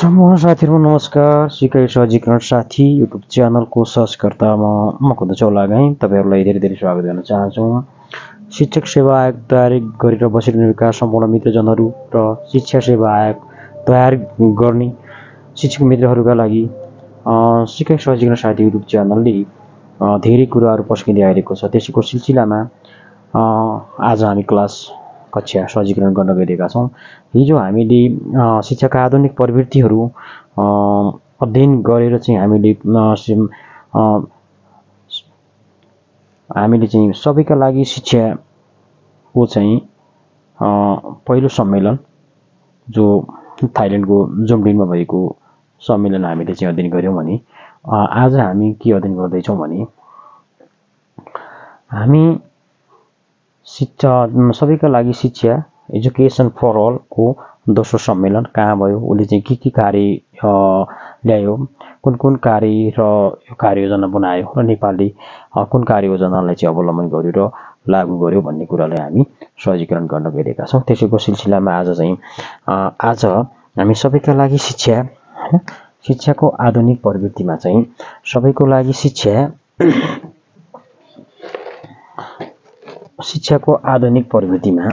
सम्पूर्ण साथीहरु नमस्कार। सिकाइ सहजीकरण साथी युट्युब च्यानलको सर्चकर्तामा म खुद चौलागाई तपाईहरुलाई धेरै स्वागत गर्न चाहन्छु। शिक्षक सेवा आयोग तयारी गरेर बसिरहेका सम्पूर्ण मित्रजनहरु र शिक्षा सेवा आयोग तयार गर्ने शिक्षक मित्रहरुका लागि सिकाइ सहजीकरण साथी युट्युब च्यानलले धेरै कुराहरु पस्किँदै आइरहेको छ। त्यसैको सिलसिलामा आज हामी कक्षा सहजीकरण गर्न गइरहेका छौं। हिजो हामीले शिक्षाका आधुनिक प्रवृत्तिहरु अध्ययन गरेर चाहिँ हामीले चाहिँ सबैका लागि शिक्षाको चाहिँ पहिलो सम्मेलन जो थाइल्यान्डको जोमडिनमा भएको सम्मेलन हामीले चाहिँ अध्ययन गर्यौं भने आज हामी के अध्ययन गर्दै छौं भने हामी शिक्षा सबैका लागि शिक्षा एजुकेसन फर अल को दोस्रो सम्मेलन कहाँ भयो, उले चाहिँ के कार्य ल्यायो, कुन कार्य र कार्ययोजना बनायो र नेपालले कुन कार्ययोजनालाई चाहिँ अवलम्बन गर्यो र लागू गर्यो भन्ने कुरालाई हामी सहजीकरण गर्न गइरहेका छौं। त्यसैको सिलसिलामा आज हामी सबैका लागि शिक्षाको आधुनिक प्रवृत्तिमा चाहिँ सबैको लागि शिक्षाको आधुनिक प्रवृत्तिमा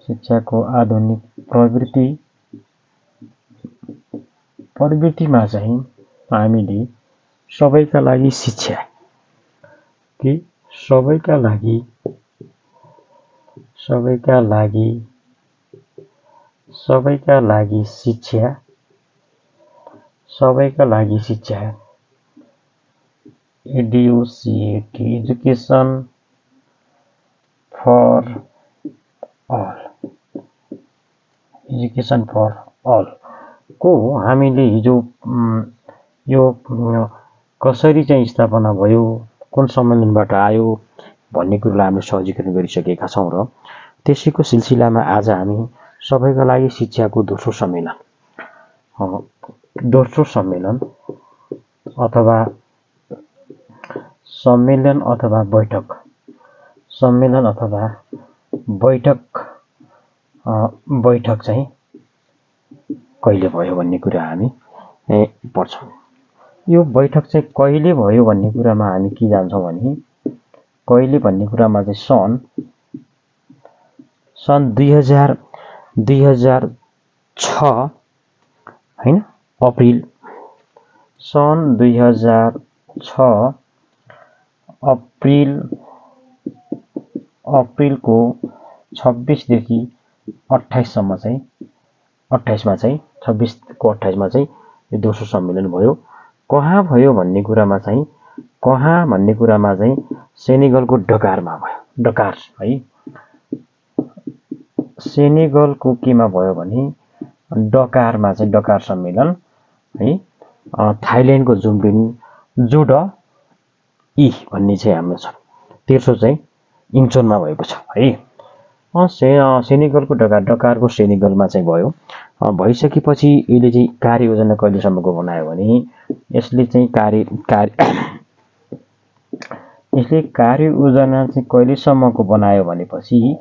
शिक्षाको आधुनिक प्रवृत्तिमा चाहिँ हामीले सबैका लागि शिक्षा सबैका लागि शिक्षा एजुकेसन फर अल को हामीले हिजो यो कसरी चाहिँ स्थापना भयो, कुन सम्मेलनबाट आयो भन्ने कुरालाई हामीले सहजीकरण गरिसकेका छौं र त्यसैको सिलसिलामा आज हामी सबैका लागि शिक्षाको दोस्रो सम्मेलन अथवा बैठक चाहिँ कहिले भयो भन्ने कुरा हामी पढ्छौं। यो बैठक चाहिँ कहिले भयो भन्ने कुरामा हामी के जान्छौं भने कहिले भन्ने कुरामा चाहिँ सन् 2006 हैन सन् 2006 अप्रिलको 26 देखि 28 सम्म चाहिँ 26 मा चाहिँ यो दोस्रो सम्मेलन भयो। कहाँ भयो भन्ने कुरामा चाहिँ सेनेगलको डकारमा भयो। डकार है, सेनेगलको केमा भयो भने डकारमा चाहिँ डकार सम्मेलन है। थाइल्यान्डको जोड ई भन्ने चाहिँ हाम्रो छ, तेस्रो चाहिँ इन्चोनमा भएको छ है। सेनेगलको डकारको सेनेगलमा चाहिँ भयो। भइसकेपछि यसले चाहिँ कार्ययोजना कहिलेसम्मको बनायो भने यसले चाहिँ कार्ययोजना चाहिँ कहिलेसम्मको बनायो भनेपछि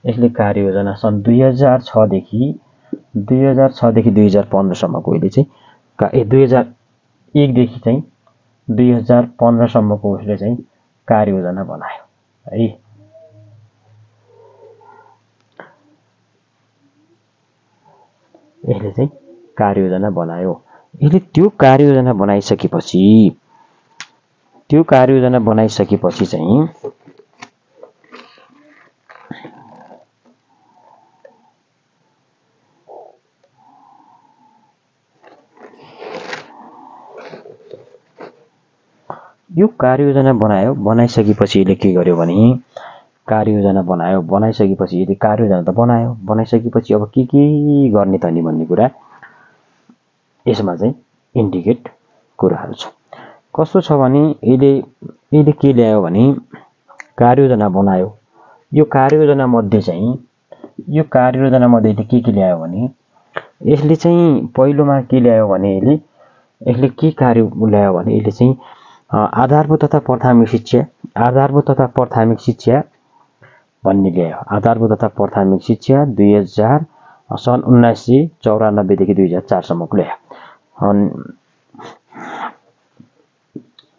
यसले कार्ययोजना सन् 2006 देखि 2015 सम्मको यसले चाहिँ 2001 देखि चाहिँ 2015 सम्मको उसले चाहिँ कार्ययोजना बनायो है। यसले चाहिँ कार्ययोजना बनायो। यसले त्यो कार्ययोजना बनाइसकेपछि चाहिँ यो कार्ययोजना बनाइसकेपछि यसले के गर्यो भने कार्ययोजना बनाइसकेपछि यसले कार्ययोजना त बनाइसकेपछि अब के गर्ने त नि भन्ने कुरा यसमा चाहिँ इन्डिकेट कुराहरु छ। कस्तो छ भने यसले के ल्यायो भने कार्ययोजना बनायो। यो कार्ययोजना मध्ये के ल्यायो भने यसले चाहिँ पहिलोमा के ल्यायो भने यसले यसले के कार्य ल्यायो भने यसले चाहिँ आधारभूत तथा प्राथमिक शिक्षा भन्ने ल्यायो। आधारभूत तथा प्राथमिक शिक्षा 2000 सन् 1994 देखि 2004 सम्मको ल्यायो।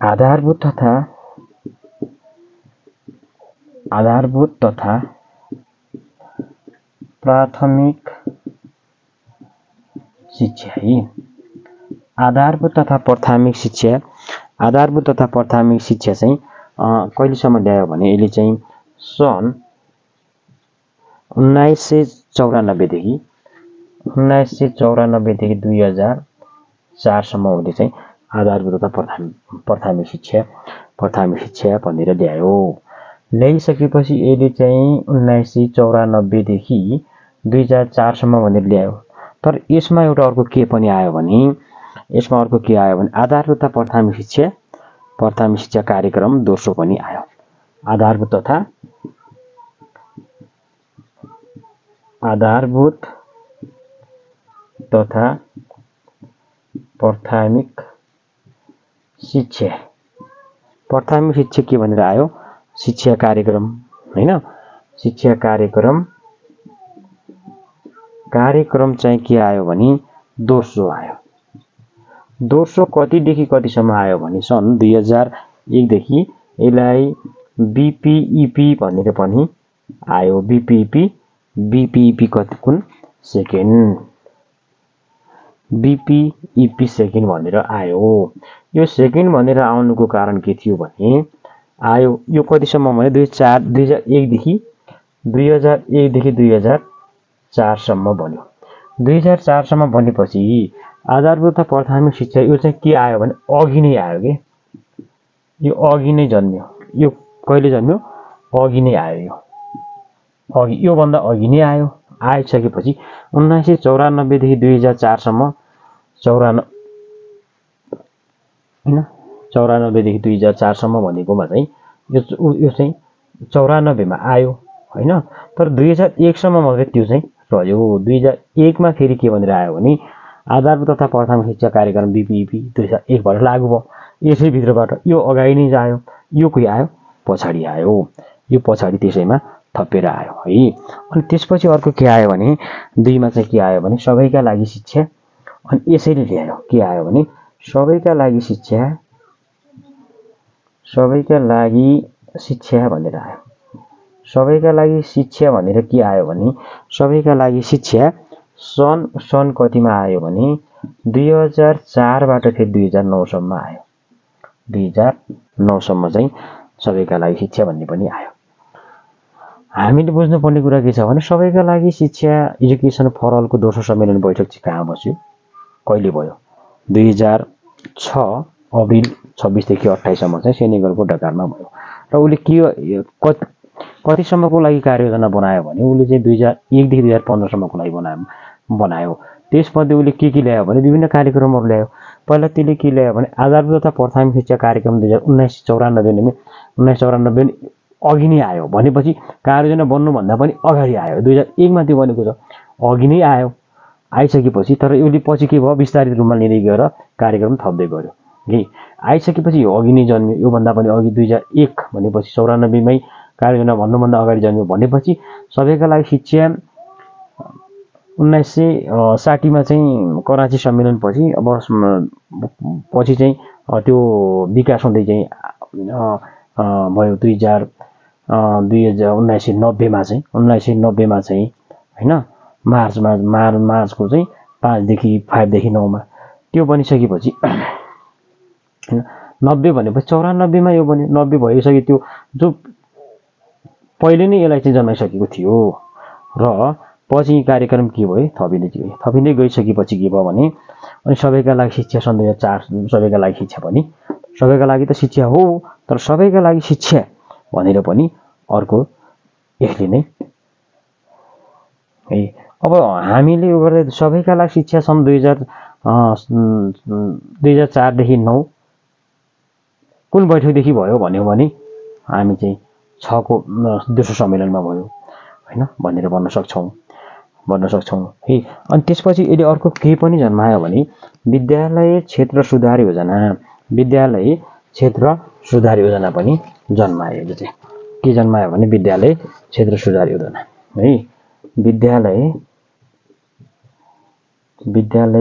आधारभूत तथा प्राथमिक शिक्षा है। आधारभूत तथा प्राथमिक शिक्षा चाहिँ कहिलेसम्म ल्यायो भने यसले चाहिँ सन् 1994 देखि 2004 सम्म हुने चाहिँ आधारभूत तथा प्राथमिक शिक्षा भनेर ल्यायो। ल्याइसकेपछि यसले चाहिँ 1994 देखि 2004 सम्म भनेर ल्यायो। तर यसमा एउटा अर्को के पनि आयो भने आधारभूत तथा प्राथमिक शिक्षा कार्यक्रम दोस्रो पनि आयो। आधारभूत तथा प्राथमिक शिक्षा के भनेर आयो? शिक्षा कार्यक्रम हैन। शिक्षा कार्यक्रम चाहिँ के आयो भने दोस्रो आयो। दोस्रो कतिदेखि कतिसम्म आयो भने सन् 2001 देखि यसलाई बीपीईपी भनेर पनि आयो। बीपीईपी कति कुन सेकेन्ड? बीपीईपी सेकेन्ड भनेर आयो। यो सेकेन्ड भनेर आउनुको कारण के थियो भने आयो यो कतिसम्म भने 2001 देखि 2004 सम्म बन्यो। 2004 सम्म बनेपछि आधारभूत तथा प्राथमिक शिक्षा यो चाहिँ के आयो भने अघि नै आयो के। यो अघि नै जन्मियो। यो कहिले जन्मियो? अघि नै आयो। यो भन्दा अघि नै आयो। आइसकेपछि 1994 देखि 2004 सम्म 94 देखि 2004 सम्म भनेकोमा चाहिँ यो चाहिँ 94 मा आयो हैन। तर 2001 सम्म मात्रै त्यो चाहिँ रह्यो। 2001 मा फेरि के भनेर आयो भने आधारभूत तथा प्राथमिक शिक्षा कार्यक्रम बीपीईपी 2001 बाट लागू भयो। यसै भित्रबाट यो अगाडि नै आयो। यो कोही आयो? पछाडि आयो। यो पछाडि त्यसैमा थपेर आयो है। अनि त्यसपछि अर्को के आयो भने 2 मा चाहिँ के आयो भने सबैका लागि शिक्षा। अनि यसैले ल्यायो के आयो भने सबैका लागि शिक्षा भनेर आयो। सबैका लागि शिक्षा भनेर के आयो भने सबैका लागि शिक्षा सन् कतिमा आयो भने 2004 बाट फेरि 2009 सम्म आयो। 2009 सम्म चाहिँ सबैका लागि शिक्षा भन्ने पनि आयो। हामीले बुझ्नुपर्ने कुरा के छ भने सबैका लागि शिक्षा एजुकेसन फर अलको दोस्रो सम्मेलन बैठक चाहिँ कहाँ बस्यो? कहिले भयो? 2006 अप्रिल 26 देखि 28 सम्म चाहिँ सेनेगलको डकारमा भयो। र उसले के कतिसम्मको लागि कार्ययोजना बनायो भने उसले चाहिँ 2001 देखि 2015 सम्मको लागि बनायो। त्यसमध्ये उसले के ल्यायो भने विभिन्न कार्यक्रमहरू ल्यायो। पहिला त्यसले के ल्यायो भने आधारभूत तथा प्राथमिक शिक्षा कार्यक्रम 1994 अघि नै आयो भनेपछि कार्ययोजना बन्नुभन्दा पनि अगाडि आयो। 2001 मा त्यो बनेको छ, अघि नै आयो। आइसकेपछि तर यसले पछि के भयो? विस्तारित रूपमा लिँदै गएर कार्यक्रम थप्दै गयो कि आइसकेपछि यो अघि नै जन्मियो। यो भन्दा पनि अघि 2001 भनेपछि 94 मै कार्ययोजना भन्नुभन्दा अगाडि जन्मियो भनेपछि सबैका लागि शिक्षा 1960 मा चाहिँ कराची सम्मेलन पछि पछि चाहिँ त्यो विकास हुँदै चाहिँ भयो। 1990 मा चाहिँ हैन मार्चको चाहिँ 5 देखि 9 मा त्यो बनिसकेपछि 90 भनेपछि 94 मा यो बन्यो। 90 भइसक्यो। त्यो जो पहिले नै यसलाई चाहिँ जन्माइसकेको थियो र पछि कार्यक्रम के भयो? थपिँदै गइसकेपछि के भयो भने अनि सबैका लागि शिक्षा सन् 2004 सबैका लागि शिक्षा पनि सबैका लागि त शिक्षा हो तर सबैका लागि शिक्षा भनेर पनि अर्को यसले नै है। अब हामीले यो गर्दै सबैका लागि शिक्षा सन् 2004 देखि 9 कुन बैठकदेखि भयो भन्यो भने हामी चाहिँ 6 को दोस्रो सम्मेलनमा भयो हैन भनेर भन्न सक्छौं। भन्न सक्छौँ है। अनि त्यसपछि यसले अर्को केही पनि जन्मायो भने विद्यालय क्षेत्र सुधार योजना, विद्यालय क्षेत्र सुधार योजना पनि जन्मायो। यो चाहिँ के जन्मायो भने विद्यालय क्षेत्र सुधार योजना है। विद्यालय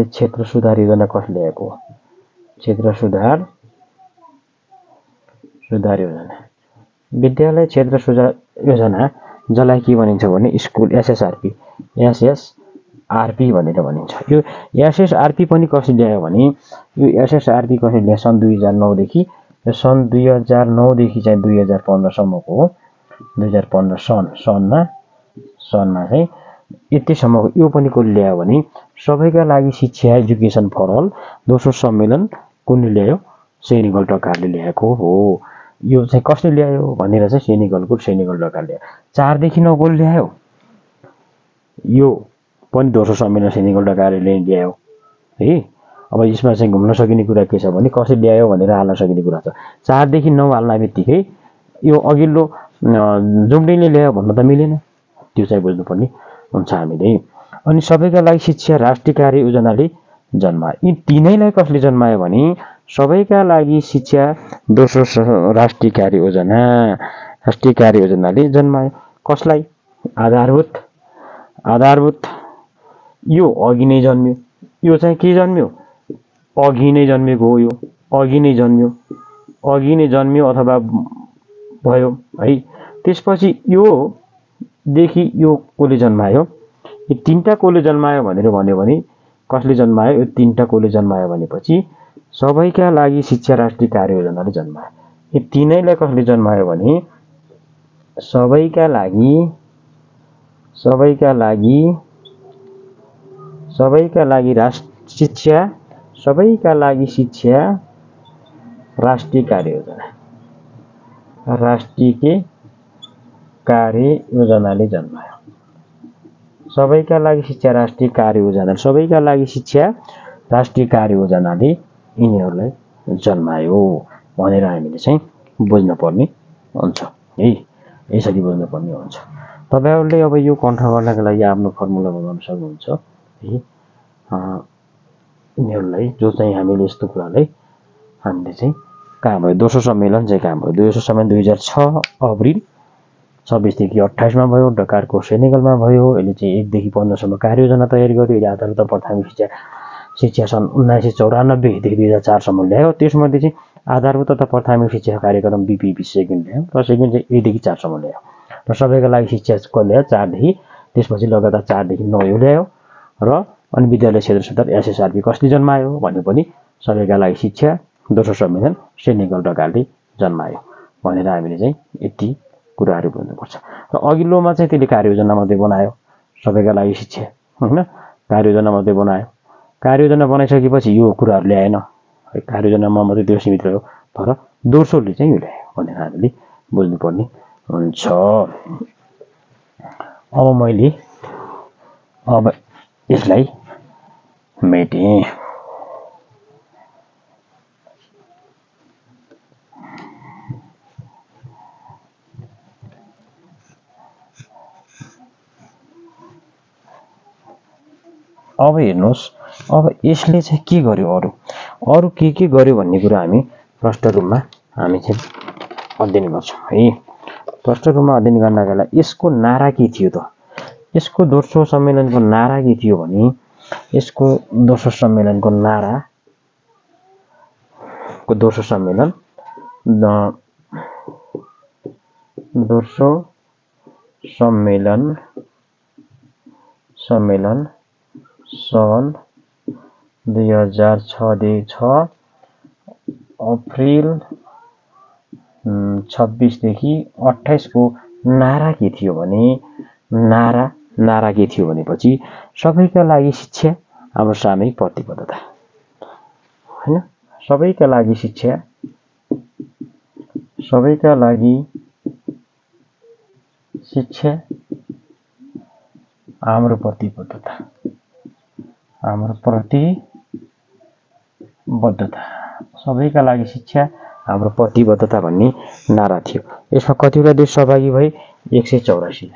क्षेत्र सुधार योजना कसले ल्याएको? क्षेत्र सुधार योजना, विद्यालय क्षेत्र सुधार योजना जसलाई के भनिन्छ भने स्कुल एसएसआरपी भनेर भनिन्छ। यो एसएसआरपी पनि कसले ल्यायो भने यो एसएसआरपी कसले ल्यायो सन् 2009 देखि, यो सन् 2009 देखि चाहिँ 2015 सम्मको हो। 2015 सनमा चाहिँ यतिसम्मको यो पनि कसले ल्यायो भने सबैका लागि शिक्षा एजुकेसन फर अल दोस्रो सम्मेलन कुनले ल्यायो? सेनिगल टकारले ल्याएको हो। यो चाहिँ कसले ल्यायो भनेर चाहिँ सेनिगल टकारले ल्यायो। 4 देखि 9 कसले ल्यायो? यो पनि दोस्रो सम्मेलन सेनिगल टकारले ल्यायो है। अब यसमा चाहिँ घुम्न सकिने कुरा के छ भने कसले ल्यायो भनेर हाल्न सकिने कुरा छ। 4 देखि 9 हाल्न बित्तिकै यो अघिल्लो जुम्डेले ल्यायो भन्न त मिलेन, त्यो चाहिँ बुझ्नुपर्ने हुन्छ हामीले। अनि सबैका लागि शिक्षा राष्ट्रिय कार्य योजनाले जन्मायो। यी तीनैलाई कसले जन्मायो भने सबैका लागि शिक्षा दोस्रो राष्ट्रिय कार्य योजनाले जन्मायो। कसलाई? आधारभूत यो अघि नै जन्मियो। यो चाहिँ के जन्मियो? अघि नै जन्मेको हो। यो अघि नै जन्मियो अथवा भयो है। त्यसपछि यो देखि यो कोले जन्मायो? यो तीनटा कोले जन्मायो भनेर भन्यो भने कसले जन्मायो? यो तीनटा कोले जन्मायो भनेपछि सबैका लागि शिक्षा राष्ट्रिय कार्य योजनाले जन्मायो। यो तीनैलाई कसले जन्मायो भने सबैका लागि शिक्षा राष्ट्रिय कार्य योजनाले जन्मायो। सबैका लागि शिक्षा राष्ट्रिय कार्य योजनाले यिनीहरूलाई जन्मायो भनेर हामीले चाहिँ बुझ्न पर्ने हुन्छ है। यसरी बुझ्न पर्ने हुन्छ। तपाईहरुले अब यो कन्ठ गर्नका लागि आफ्नो फर्मुला बनाउन सक्नुहुन्छ है। यिनीहरूलाई जो चाहिँ हामीले यस्तो कुरालाई हामीले चाहिँ कहाँ भयो? दोस्रो सम्मेलन चाहिँ कहाँ भयो? दोस्रो सम्मेलन 2006 अप्रिल 26 देखि 28 मा भयो। डकारको सेनेगलमा भयो। यसले चाहिँ 1 देखि 15 सम्म कार्ययोजना तयारी गर्यो। यसले आधारभूत प्राथमिक शिक्षा सन् 1994 देखि 2004 सम्म ल्यायो। त्यसमध्ये चाहिँ आधारभूत तथा प्राथमिक शिक्षा कार्यक्रम बीपीपी सेकेन्ड ल्यायो र सेकेन्ड चाहिँ 1 देखि 4 सम्म ल्यायो र सबैका लागि शिक्षा को ल्यायो 4 देखि, त्यसपछि लगातार 4 देखि 9 यो ल्यायो र अनि विद्यालय क्षेत्र सुधार एसएसआरपी कसले जन्मायो भने पनि सबैका लागि शिक्षा दोस्रो सम्मेलन सेनिगल टकारले जन्मायो भनेर हामीले चाहिँ यति कुराहरू बुझ्नुपर्छ। र अघिल्लोमा चाहिँ त्यसले कार्ययोजना मात्रै बनायो, सबैका लागि शिक्षा हैन, कार्ययोजना मात्रै बनायो। कार्ययोजना बनाइसकेपछि यो कुराहरू ल्याएन, कार्ययोजनामा मात्रै त्यो सीमित रह्यो। तर दोस्रोले चाहिँ यो ल्यायो भनेर हामीले बुझ्नुपर्ने हुन्छ। अब यसलाई मेटेँ। अब हेर्नुहोस्, अब यसले चाहिँ के गर्यो, अरु के गर्यो भन्ने कुरा हामी प्रष्ट रूपमा हामी चाहिँ अध्ययन गर्छौं है। प्रष्ट रूपमा अध्ययन गर्नका लागि यसको नारा के थियो त? यसको दोस्रो सम्मेलनको नारा के थियो भने यसको दोस्रो सम्मेलनको नारा दोस्रो सम्मेलन सन् 2006 अप्रिल 26 देखि 28 को नारा के थियो भने नारा के थियो भनेपछि सबैका लागि शिक्षा हाम्रो सामूहिक प्रतिबद्धता हैन। सबैका लागि शिक्षा, सबैका लागि शिक्षा हाम्रो प्रतिबद्धता, सबैका लागि शिक्षा हाम्रो प्रतिबद्धता भन्ने नारा थियो। यसमा कतिवटा देश सहभागी भए? 184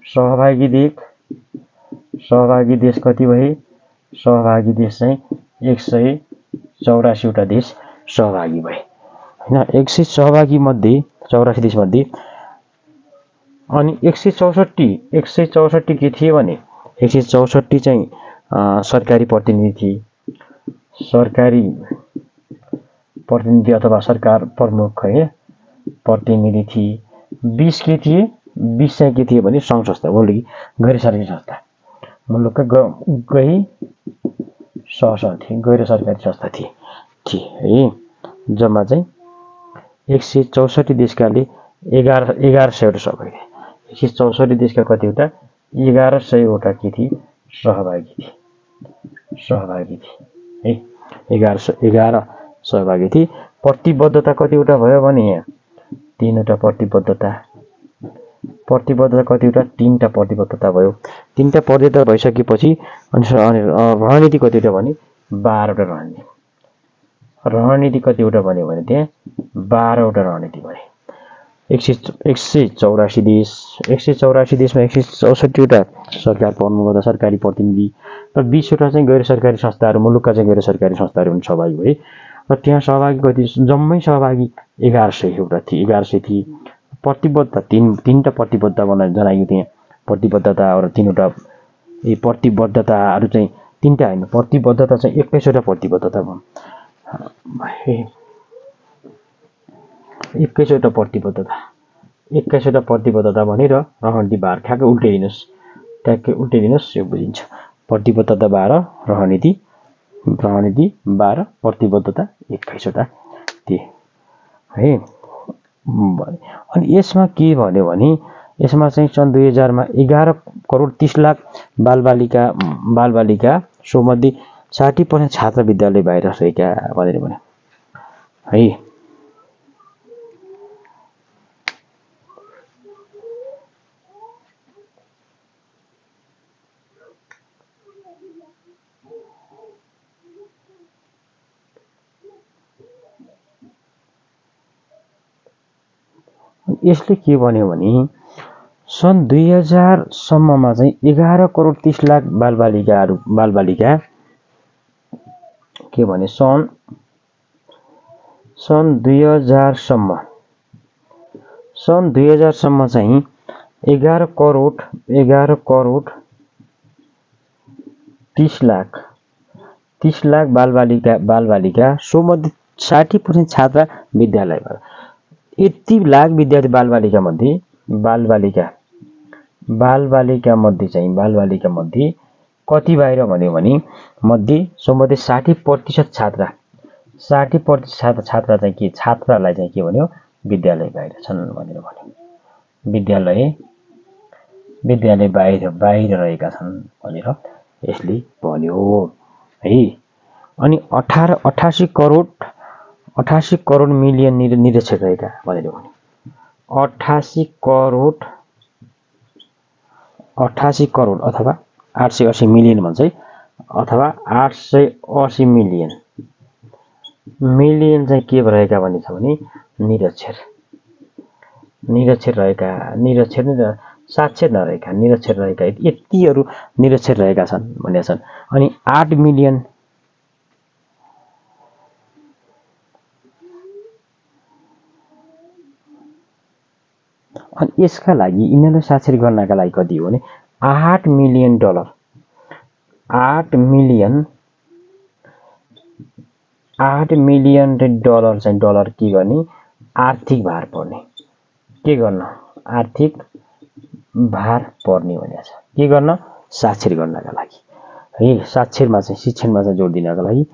सहभागी देश सहभागी देश कति भए? सहभागी देश चाहिँ 184 वटा देश सहभागी भए हैन। 100 सहभागी मध्ये 84 देश मध्ये अनि 164 के थिए भने 164 चाहिँ सरकारी प्रतिनिधि थिए, सरकारी प्रतिनिधि अथवा सरकार प्रमुख है प्रतिनिधि थिए। 20 के थिए? 20 चाहिँ के थिए भने सङ्घ संस्था, बोली गैर सरकारी संस्था, मुलुकका गई सहसंस्था थिए, गैर सरकारी संस्था थिए है। जम्मा चाहिँ 164 देशकाले 1100 वटा सहभागी थिए। 164 देशका कतिवटा? 1100 वटा के थिए? सहभागी थिए है। 11 सहभागी थिए। प्रतिबद्धता कतिवटा भयो भने यहाँ 3 वटा प्रतिबद्धता कतिवटा? 3 टा प्रतिबद्धता भयो। 3 टा प्रतिबद्धता भइसकेपछि अनि रणनीति कतिवटा भने 12 वटा रणनीति। रणनीति कतिवटा भन्यो भने त्यहाँ 12 वटा रणनीति भने 184 देश, 184 देशमा 164 वटा सरकार प्रमुख, सरकारी प्रतिनिधि र 20 वटा चाहिँ गैर सरकारी संस्थाहरू, मुलुकका चाहिँ गैर सरकारी संस्थाहरू पनि सहभागी भए। र त्यहाँ सहभागी कति? जम्मै सहभागी 1100 वटा थिए, 1100 थिए। प्रतिबद्धता 3 टा प्रतिबद्धता जनाइयो त्यहाँ प्रतिबद्धता र 3 वटा प्रतिबद्धताहरू चाहिँ 3 टा हैन, प्रतिबद्धता चाहिँ 21 वटा प्रतिबद्धता भयो। 21 वटा प्रतिबद्धता भनेर रणनीति 12 ठ्याक्कै उल्टाइदिनुस् यो बुझिन्छ। प्रतिबद्धता 12, रणनीति 12, प्रतिबद्धता 21 वटा थिए है। अनि यसमा के भन्यो भने यसमा चाहिँ सन् 2000 मा 11 करोड 30 लाख बालबालिका सोमध्ये 60% छात्र विद्यालय बाहिर रहेका भनेर भन्यो है। यसले के भन्यो भने सन् 2000 सम्ममा चाहिँ 11 करोड 30 लाख बालबालिका के भने सन् 2000 सम्म चाहिँ 11 करोड 30 लाख बालबालिका सोमध्ये 60% छात्र विद्यालयमा। यति लाख विद्यार्थी बालबालिका मध्ये कति बाहिर भन्यो भने सोमध्ये 60% छात्रा 60% छात्रा चाहिँ के छात्रालाई चाहिँ के भन्यो विद्यालय बाहिर छन् भनेर भन्यो। विद्यालय बाहिर रहेका छन् भनेर यसले भन्यो है। अनि 88 करोड मिलियन निरक्षर रहेका भनेर भन्यो। 88 करोड अथवा 880 मिलियन भन्छ है, अथवा 880 मिलियन चाहिँ के रहेका भनिन्छ भने निरक्षर रहेका, साक्षर नरहेका, निरक्षर रहेका, यतिहरू निरक्षर रहेका छन् भनेका छन्। अनि 8 मिलियन अनि यसका लागि यिनीहरूलाई साक्षर गर्नका लागि कति हो भने $8 मिलियन 8 मिलियन डलर चाहिँ डलर के गर्ने आर्थिक भार पर्ने, के गर्न आर्थिक भार पर्ने भनेको छ। के गर्न साक्षर गर्नका लागि है, साक्षरमा चाहिँ शिक्षणमा चाहिँ जोड दिनका लागि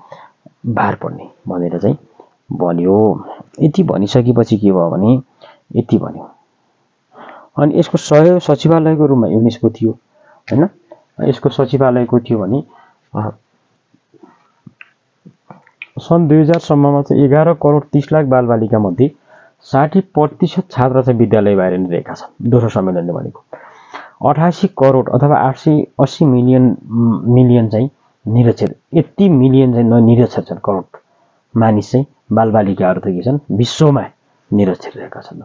भार पर्ने भनेर चाहिँ भन्यो। यति भनिसकेपछि के भयो भने यति भन्यो। अनि यसको सहयोग सचिवालयको रूपमा युनेस्को थियो हैन। यसको सचिवालयको थियो भने सन् 2000 सम्ममा चाहिँ 11 करोड 30 लाख बालबालिका मध्ये 60% छात्र चाहिँ विद्यालय बाहिर नै रहेका छन्। दोस्रो सम्मेलनले भनेको 88 करोड अथवा 880 मिलियन चाहिँ निरक्षर, यति मिलियन चाहिँ निरक्षर छन्, करोड मानिस चाहिँ बालबालिकाहरू त के छन् विश्वमा निरक्षर रहेका छन्।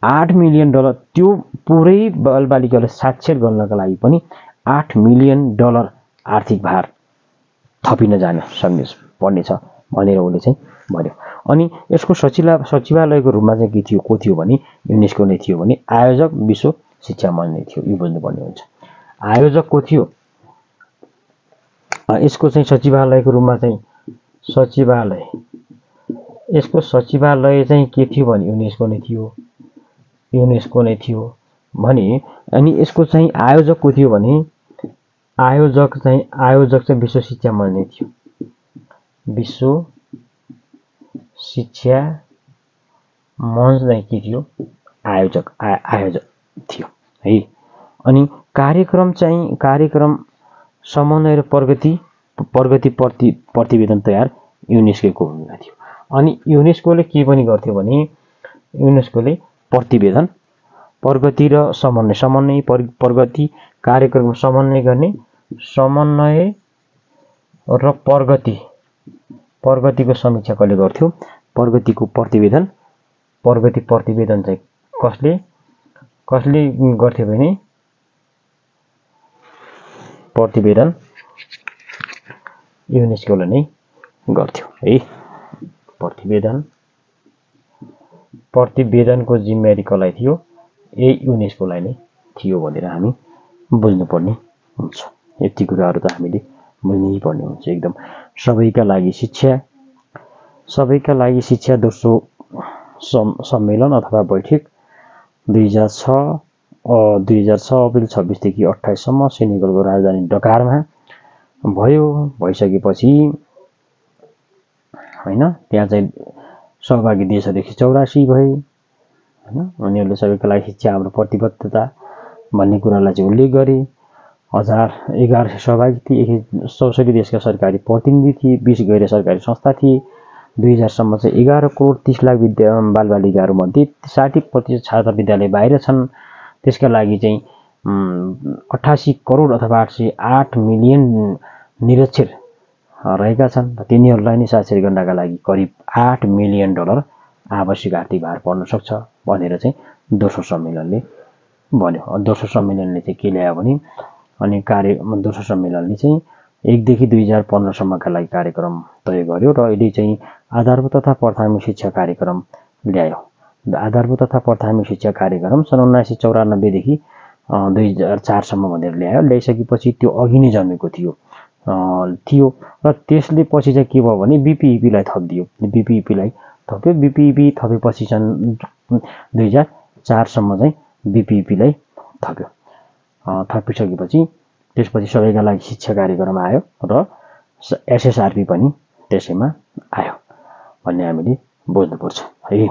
8 मिलियन डलर त्यो पुरै बालबालिकालाई साक्षर गर्नका लागि पनि 8 मिलियन डलर आर्थिक भार थपिन जान पर्नेछ भनेर उले चाहिँ भन्यो। अनि यसको सचिवालयको रूपमा चाहिँ के थियो, को थियो भने युनेस्को नै थियो भने आयोजक विश्व शिक्षा मञ्च नै थियो। यो बुझ्नुपर्ने हुन्छ। आयोजक को थियो, यसको चाहिँ सचिवालयको रूपमा चाहिँ सचिवालय, यसको सचिवालय चाहिँ के थियो भने युनेस्को नै थियो, युनेस्को नै थियो भने। अनि यसको चाहिँ आयोजक को थियो भने आयोजक चाहिँ विश्व शिक्षा मञ्च नै थियो। विश्व शिक्षा मञ्च नै के थियो, आयोजक थियो है। अनि कार्यक्रम समन्वय र प्रगति प्रतिवेदन तयार युनेस्को भूमिका थियो। अनि युनेस्कोले के पनि गर्थ्यो भने युनेस्कोले प्रतिवेदन, प्रगति र समन्वय प्रगति कार्यक्रम समन्वय गर्ने, समन्वय र प्रगतिको समीक्षा कसले गर्थ्यो, प्रगतिको प्रतिवेदन चाहिँ कसले गर्थ्यो भने प्रतिवेदन युनेस्कोले नै गर्थ्यो है। प्रतिवेदनको जिम्मेवारी कसलाई थियो, युनेस्कोलाई नै थियो भनेर हामी बुझ्नुपर्ने हुन्छ। यति कुराहरू त हामीले बुझ्नै पर्ने हुन्छ एकदम। सबैका लागि शिक्षा दोस्रो सम्मेलन अथवा बैठक 2006 अप्रिल 26 देखि 28 सम्म सेनेगलको राजधानी डकारमा भइसकेपछि हैन, त्यहाँ चाहिँ सहभागी देशहरुदेखि 84 भए हैन। उनीहरूले सबैका लागि शिक्षा हाम्रो प्रतिबद्धता भन्ने कुरालाई चाहिँ उल्लेख गरे। 1100 सहभागी थिए, 64 देशका सरकारी प्रतिनिधि थिए, 20 गैर सरकारी संस्था थिए। 2000 सम्म चाहिँ 11 करोड 30 लाख बालबालिकाहरू मध्ये 60% छात्र विद्यालय बाहिर छन्। त्यसका लागि चाहिँ 88 करोड अथवा 808 मिलियन निरक्षर रहेका छन्। तिनीहरूलाई नै साक्षर गर्नका लागि करिब 8 मिलियन डलर आवश्यक आर्थिक भार पर्न सक्छ भनेर चाहिँ दोस्रो सम्मेलनले भन्यो। दोस्रो सम्मेलनले चाहिँ के ल्यायो भने अनि दोस्रो सम्मेलनले चाहिँ 1 देखि 2015 सम्मका लागि कार्यक्रम तय गर्यो र अहिले चाहिँ आधारभूत तथा प्राथमिक शिक्षा कार्यक्रम ल्यायो। आधारभूत तथा प्राथमिक शिक्षा कार्यक्रम सन् 1994 देखि 2004 सम्म भनेर ल्याइसकेपछि त्यो अघि नै जन्मेको थियो र त्यसले पछि चाहिँ के भयो भने बीपीईपी लाई थपिदियो। बीपीईपी लाई थप्यो। बीपीईपी थपेपछि सन् 2004 सम्म चाहिँ बीपीईपी लाई थप्यो। थपिसकेपछि त्यसपछि सबैका लागि शिक्षा कार्यक्रम आयो र एसएसआरपी पनि त्यसैमा आयो भन्ने हामीले बुझ्नुपर्छ है।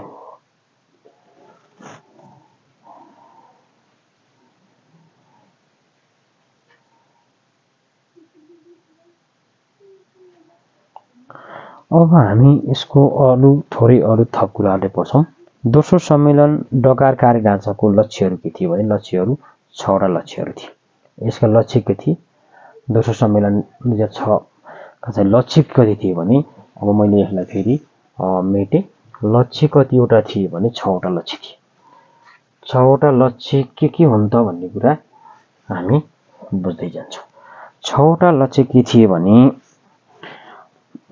अब हामी यसको थोरै अरु थप कुराहरूले पढ्छौं। दोस्रो सम्मेलन डकार कार्य ढाँचाको लक्ष्यहरू के थिए भने लक्ष्यहरू 6 वटा लक्ष्यहरू थिए। यसका लक्ष्य के थिए? दोस्रो सम्मेलन 2006 का चाहिँ लक्ष्य कति थिए भने अब मैले यसलाई फेरि मेटे। लक्ष्य कतिवटा थिए भने 6 वटा लक्ष्य थिए। 6 वटा लक्ष्य के हुन् त भन्ने कुरा हामी बुझ्दै जान्छौं। 6 वटा लक्ष्य के थिए भने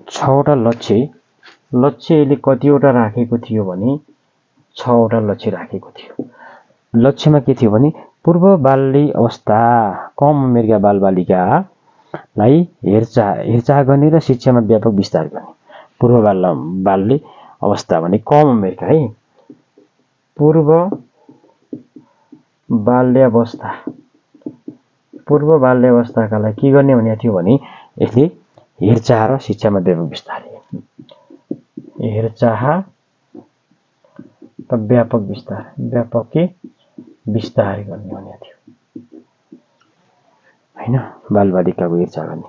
6 वटा लक्ष्यले कतिवटा राखेको थियो भने 6 वटा लक्ष्य राखेको थियो। लक्ष्यमा के थियो भने पूर्व बाल्य अवस्था कम उमेरका बालबालिकालाई हेरचाह गर्ने र शिक्षामा व्यापक विस्तार गर्ने। पूर्व बाल्य अवस्था भने कम उमेरका है। पूर्व बाल्य अवस्थाका लागि के गर्ने भनेको थियो भने यसले हेरचाह र शिक्षामा व्यापक विस्तार। हेरचाह र व्यापक विस्तार गर्ने भनेको थियो हैन। बालबालिकाको हेरचाह गर्ने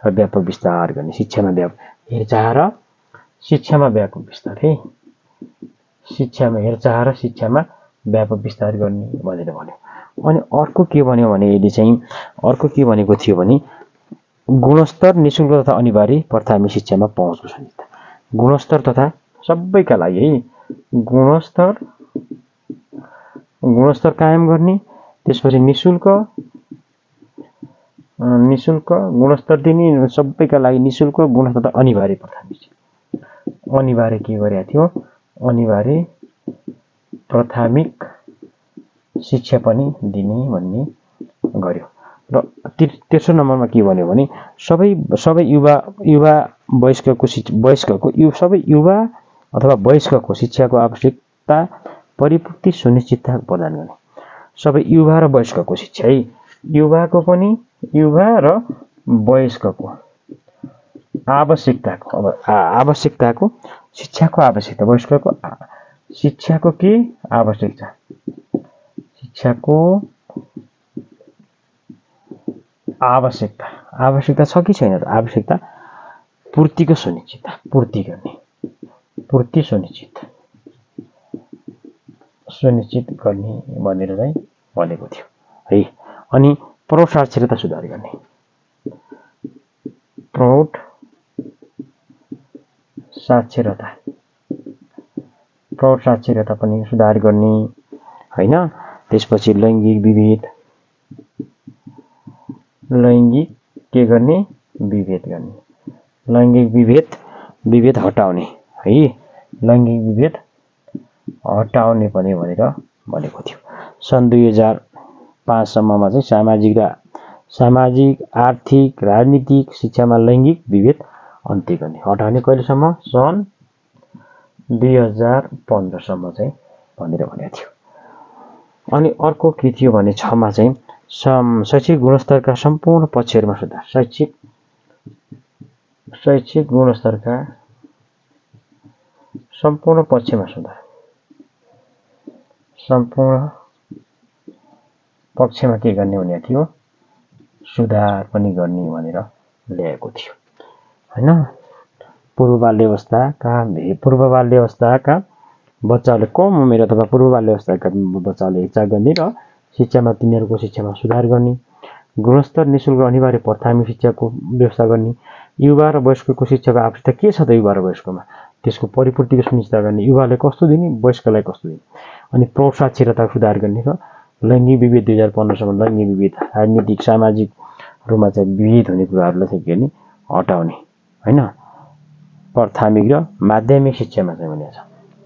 र व्यापक विस्तार गर्ने। हेरचाह र शिक्षामा व्यापक विस्तार है। हेरचाह र शिक्षामा व्यापक विस्तार गर्ने भनेर भन्यो। अनि अर्को के भन्यो भने यसले चाहिँ अर्को के भनेको थियो भने गुणस्तर निशुल्क तथा अनिवार्य प्राथमिक शिक्षामा पहुँचको सुनिश्चित। गुणस्तर तथा सबैका लागि है। गुणस्तर कायम गर्ने, त्यसपछि निशुल्क निशुल्क गुणस्तर दिने सबैका लागि निशुल्क गुणस्तर अनिवार्य प्राथमिक शिक्षा अनिवार्य के गरेको थियो अनिवार्य प्राथमिक शिक्षा पनि दिने भन्ने गर्यो र तेस्रो नम्बरमा के भन्यो भने सबै युवा वयस्कको सबै युवा अथवा वयस्कको शिक्षाको आवश्यकता परिपूर्ति सुनिश्चित प्रदान गर्ने सबै युवा र वयस्कको शिक्षा है युवा र वयस्कको आवश्यकताको शिक्षाको आवश्यकता वयस्कको शिक्षाको के आवश्यकता शिक्षाको आवश्यकता छ कि छैन त आवश्यकता पूर्तिको सुनिश्चित पूर्ति सुनिश्चित गर्ने भनेर चाहिँ भनेको थियो है अनि प्रौढ साक्षरता सुधार गर्ने प्रौढ साक्षरता पनि सुधार गर्ने हैन त्यसपछि लैंगिक के गर्ने लैंगिक विभेद हटाउने है लैंगिक विभेद हटाउने पनि भनेर भनेको थियो सन् 2005 सम्ममा चाहिँ सामाजिक आर्थिक राजनीतिक शिक्षामा लैंगिक विभेद अन्त्य गर्ने हटाउने कहिलेसम्म सन् 2015 सम्म चाहिँ भनेर भनेको थियो अनि अर्को के थियो भने 6 मा चाहिँ शैक्षिक गुणस्तरका सम्पूर्ण पक्षहरुमा सुधार शैक्षिक गुणस्तरका सम्पूर्ण पक्षमा सुधार सम्पूर्ण पक्षमा के गर्ने भनेको थियो सुधार पनि गर्ने भनेर ल्याएको थियो हैन पूर्व बाल्य अवस्थाका बच्चाहरूले कम उमेर अथवा पूर्व बाल्य अवस्थाका बच्चाहरूले हेरचाह गर्ने र शिक्षामा तिनीहरूको शिक्षामा सुधार गर्ने गुणस्तर निशुल्क अनिवार्य प्राथमिक शिक्षाको व्यवस्था गर्ने युवा र वयस्कको शिक्षाको आवश्यकता के छ त युवा र वयस्कमा त्यसको परिपूर्तिको सुनिश्चित गर्ने युवाले कस्तो दिने वयस्कलाई कस्तो दिने अनि प्रौढ साक्षरता सुधार गर्ने र लैंगिक विभेद 2015 सम्म लैंगिक विभेद राजनीतिक सामाजिक रूपमा चाहिँ विभेद हुने कुराहरूलाई चाहिँ के हटाउने हैन प्राथमिक र माध्यमिक शिक्षामा चाहिँ भनेको छ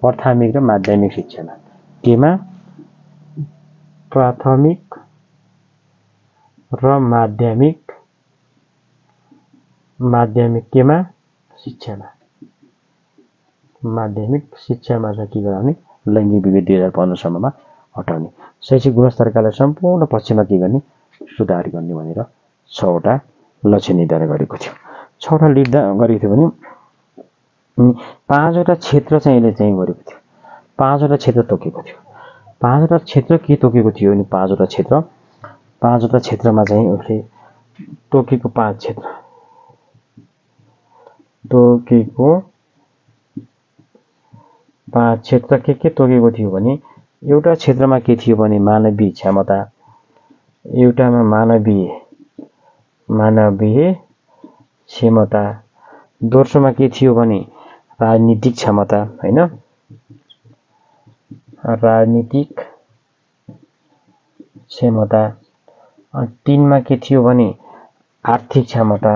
प्राथमिक र माध्यमिक शिक्षामा केमा प्राथमिक र माध्यमिक केमा माध्यमिक शिक्षामा चाहिँ के गराउने लैंगिक विभेद 2015 सम्ममा हटाउने शैक्षिक गुणस्तरका सम्पूर्ण पक्षमा के गर्ने सुधार गर्ने भनेर 6 वटा लक्ष्य निर्धारण गरेको थियो 6 वटा निर्धारण गरेको थियो भने 5 वटा क्षेत्र चाहिँ यसले चाहिँ गरेको थियो 5 वटा क्षेत्र तोकेको थियो 5 वटा क्षेत्र के तोकेको थियो अनि 5 वटा क्षेत्रमा चाहिँ उसले तोकेको 5 क्षेत्र के तोकेको थियो भने एउटा क्षेत्रमा के थियो भने मानवीय क्षमता एउटामा मानवीय क्षमता दोस्रोमा के थियो भने राजनीतिक क्षमता हैन राजनीतिक क्षमता 3 मा के थियो भने आर्थिक क्षमता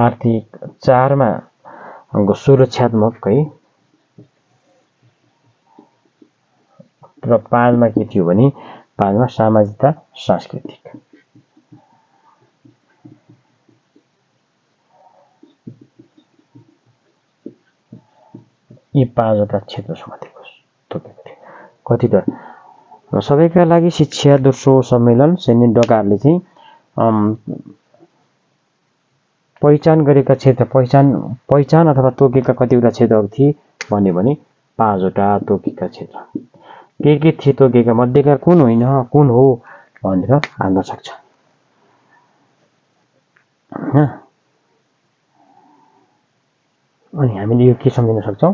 आर्थिक 4 मा सुरक्षात्मक है र 5 मा के थियो भने 5 मा सामाजिकता सांस्कृतिक यी 5 वटा क्षेत्र समातेको तोकेको थियो कति त सबैका लागि शिक्षा दोस्रो सम्मेलन सेन्ट डकारले चाहिँ पहिचान गरेका क्षेत्र पहिचान अथवा तोकेका कतिवटा क्षेत्रहरू थिए भन्ने भने 5 वटा तोकेका क्षेत्र के थिए तोकेका मध्येका कुन हो भनेर हाल्न सक्छ अनि हामीले यो के सम्झिन सक्छौं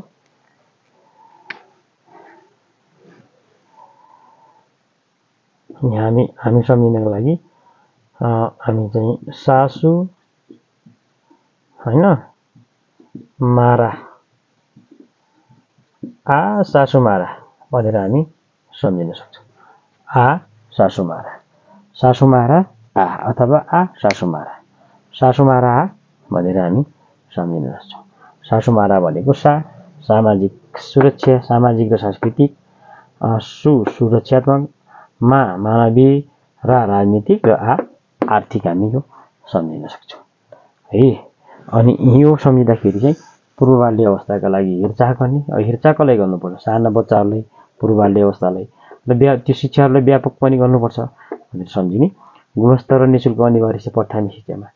हामी सम्झिनको लागि हामी चाहिँ सासु हैन मारा सासु मारा भनेर हामी सम्झिन सक्छौं सासु मारा आ अथवा आ सासुमारा, सासुमारा आ भनेर हामी सम्झिन सक्छौँ। सासुमारा भनेको सामाजिक सुरक्षा, सामाजिक र सांस्कृतिक, सुरक्षात्मक, मानवीय र राजनीतिक र आर्थिक हामी यो सम्झिन सक्छौँ है। अनि यो सम्झिँदाखेरि चाहिँ पूर्वबाल्य अवस्थाका लागि हेरचाह गर्ने, हेरचाह कसलाई गर्नुपर्छ? साना बच्चाहरूलाई, पूर्वबाल्य अवस्थालाई र त्यो शिक्षाहरूलाई व्यापक पनि गर्नुपर्छ भनेर सम्झिने। गुणस्तर र निःशुल्क अनिवार्य छ पठाउने शिक्षामा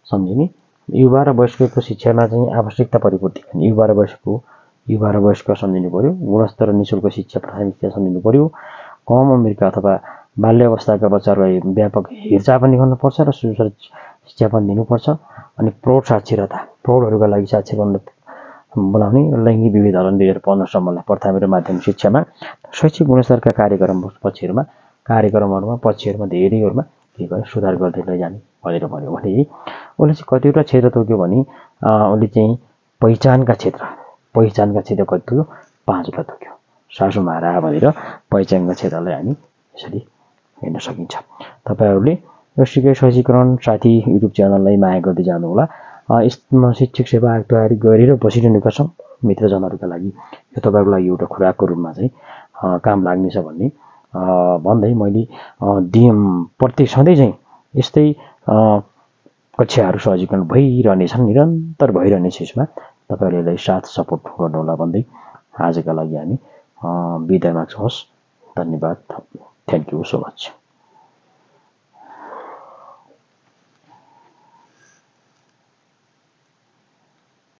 सम्झिने। युवा र वयस्कको शिक्षामा चाहिँ आवश्यकता परिपूर्ति गर्ने, युवा र वयस्क सम्झिनु पर्यो। गुणस्तर र निःशुल्क शिक्षा प्राथमिक शिक्षा सम्झिनु पर्यो। कम उमेरका अथवा बाल्य अवस्थाका बच्चाहरूलाई व्यापक हेरचाह पनि गर्नुपर्छ र शिक्षा पनि दिनुपर्छ। अनि प्रौढ साक्षरता, प्रौढहरूका लागि साक्षर बनाउने लैङ्गिक विविधता 2015 सम्मलाई प्राथमिक र माध्यमिक शिक्षामा शैक्षिक गुणस्तरका कार्यक्रमहरूमा पक्षहरूमा धेरैहरूमा के गर्यो? सुधार गर्दै लैजाने भनेर भन्यो भने उसले चाहिँ कतिवटा क्षेत्र तोक्यो भने उसले चाहिँ पहिचानका क्षेत्र कति तोक्यो? 5वटा तोक्यो। सासुमारा भनेर पहिचानका क्षेत्रलाई हामी यसरी हेर्न सकिन्छ। तपाईँहरूले यो सिकाइ सहजीकरण साथी युट्युब च्यानललाई माया गर्दै जानुहोला। यसमा शिक्षक सेवा आयोग तयारी गरेर बसिरहेका छौँ मित्रजनहरूका लागि। यो तपाईँहरूको लागि एउटा खुराकको रूपमा चाहिँ काम लाग्नेछ भन्ने भन्दै मैले प्रत्येक सधैँ चाहिँ यस्तै कक्षाहरू सहजीकरण भइरहनेछन्, निरन्तर भइरहनेछ। यसमा तपाईँहरूले साथ सपोर्ट गर्नुहोला भन्दै आजका लागि हामी बिदा माग्छौँ। धन्यवाद। Thank you so much.